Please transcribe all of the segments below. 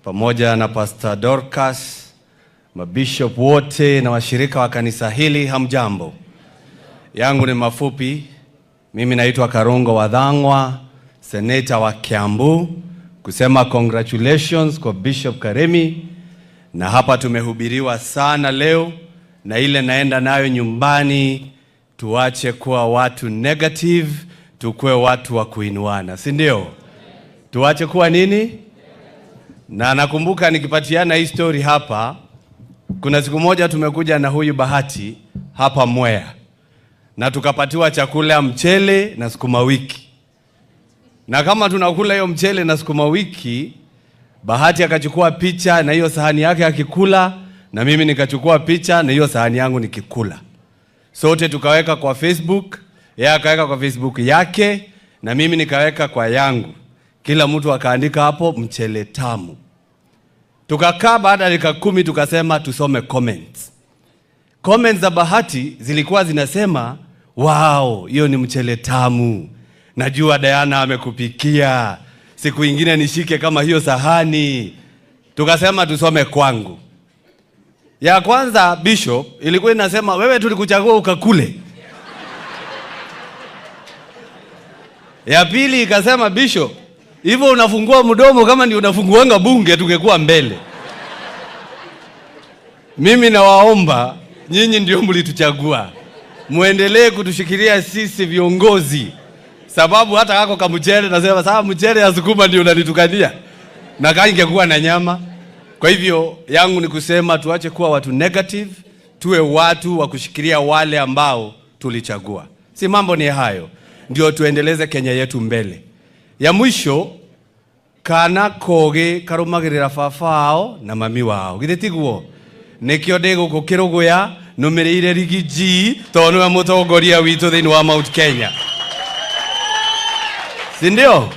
pamoja na Pastor Dorcas, mabishop wote na washirika wa kanisa hili, hamjambo. Yangu ni mafupi. Mimi naitwa Karungo Wathang'wa, seneta wa Kiambu, kusema congratulations kwa Bishop Karemi. Na hapa tumehubiriwa sana leo, na ile naenda nayo nyumbani, tuache kuwa watu negative, tukuwe watu wa kuinuana, si ndio? Tuache kuwa nini? Na nakumbuka nikipatiana hii story hapa, kuna siku moja tumekuja na huyu Bahati hapa Mwea na tukapatiwa chakula mchele na sukuma wiki, na kama tunakula hiyo mchele na sukuma wiki, Bahati akachukua picha na hiyo sahani yake akikula, na mimi nikachukua picha na hiyo sahani yangu nikikula. Sote tukaweka kwa Facebook, yeye akaweka kwa Facebook yake na mimi nikaweka kwa yangu. Kila mtu akaandika hapo mchele tamu. Tukakaa baada ya dakika 10 tukasema tusome comments. Comments za Bahati zilikuwa zinasema, wow, hiyo ni mchele tamu. Najua Diana amekupikia. Siku ingine nishike kama hiyo sahani. Tukasema tusome kwangu. Ya kwanza Bishop ilikuwa inasema wewe tulikuchagua ukakule. Ya pili ikasema Bishop, hivyo unafungua mdomo kama ni unafunguanga bunge tungekuwa mbele. Mimi nawaomba nyinyi ndio mlituchagua, muendelee kutushikilia sisi viongozi, sababu hata kako kamchele nasema sasa mchele ya sukuma ndio unanitukania na kama ingekuwa na nyama. Kwa hivyo yangu ni kusema tuache kuwa watu negative, tuwe watu wa kushikilia wale ambao tulichagua. Si mambo ni hayo, ndio tuendeleze Kenya yetu mbele. Ya mwisho, kana koge karumagirira baba wao na mami wao. Githĩ tiguo? Nĩkĩo ndĩ gũkũ Kĩrũgũya nũmĩrĩire Riggy G tondũ nĩwe mũtongoria witũ thĩinĩ wa Mount Kenya, si ndio?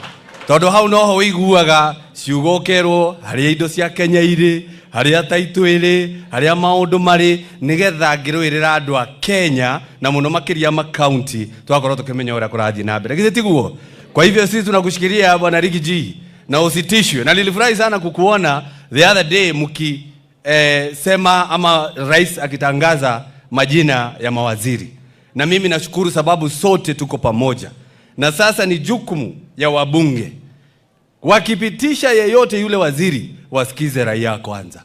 Tondũ hau noho ũiguaga ciugo ũkerwo harĩa indo cia Kenya irĩ, harĩa taitũ ĩrĩ, harĩa maũndũ marĩ, nĩgetha ngĩrũĩrĩra andũ a Kenya na mũno makĩria makaunti twakorwo tũkĩmenya ũrĩa kũrathiĩ na mbere. Githĩ tiguo? Kwa hivyo sisi tunakushikilia Bwana Riggy G na usitishwe. Na nilifurahi sana kukuona the other day mki sema ama rais akitangaza majina ya mawaziri. Na mimi nashukuru sababu sote tuko pamoja. Na sasa ni jukumu ya wabunge, wakipitisha yeyote yule waziri, wasikize raia kwanza.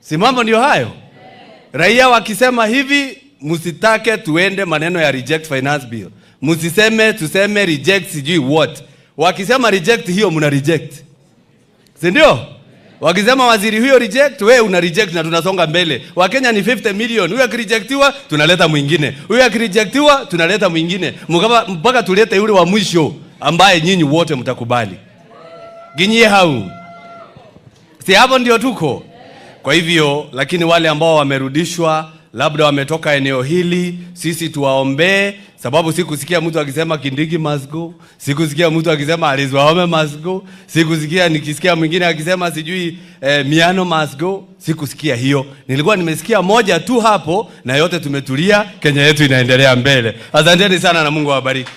Si mambo ndio hayo? Raia wakisema hivi, msitake tuende maneno ya reject finance bill. Msiseme tuseme reject sijui what. Wakisema reject hiyo mna reject. Si ndio? Wakisema waziri huyo reject, we una reject na tunasonga mbele. Wakenya ni 50 million. Huyo akirejectiwa tunaleta mwingine. Huyo akirejectiwa tunaleta mwingine. Mpaka tulete yule wa mwisho ambaye nyinyi wote mtakubali. Ginyie hau. Si hapo ndio tuko. Kwa hivyo, lakini wale ambao wamerudishwa, labda wametoka eneo hili, sisi tuwaombee, sababu sikusikia mtu akisema Kindiki must go, sikusikia mtu akisema Alice Wahome must go, sikusikia nikisikia mwingine akisema sijui Miano must go, sikusikia hiyo. Nilikuwa nimesikia moja tu hapo na yote tumetulia, Kenya yetu inaendelea mbele. Asanteni sana na Mungu awabariki.